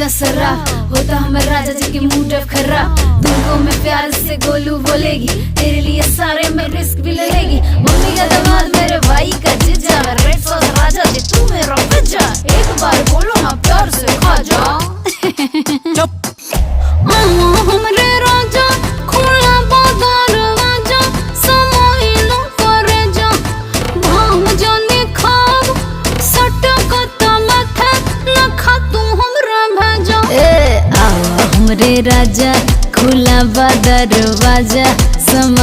जा शराब होता हमारे राजा जी के मूड अब खराब। तुमको मैं प्यार से गोलू बोलेगी, तेरे लिए सारे में रिस्क भी ले लेगी। मम्मी का दामाद मेरे भाई का जीजा, रेड सॉस राजा जी तू मेरा पिज्जा। एक बार बोलो ना प्यार से खा जा। चुप। हमरे राजा खुला दरवाजा, समय न करे जा भाव जाने खाब सटकत माथा न खा तू हमरा भेजा। ए आओ हमरे राजा खुला बा दरवाजा समा।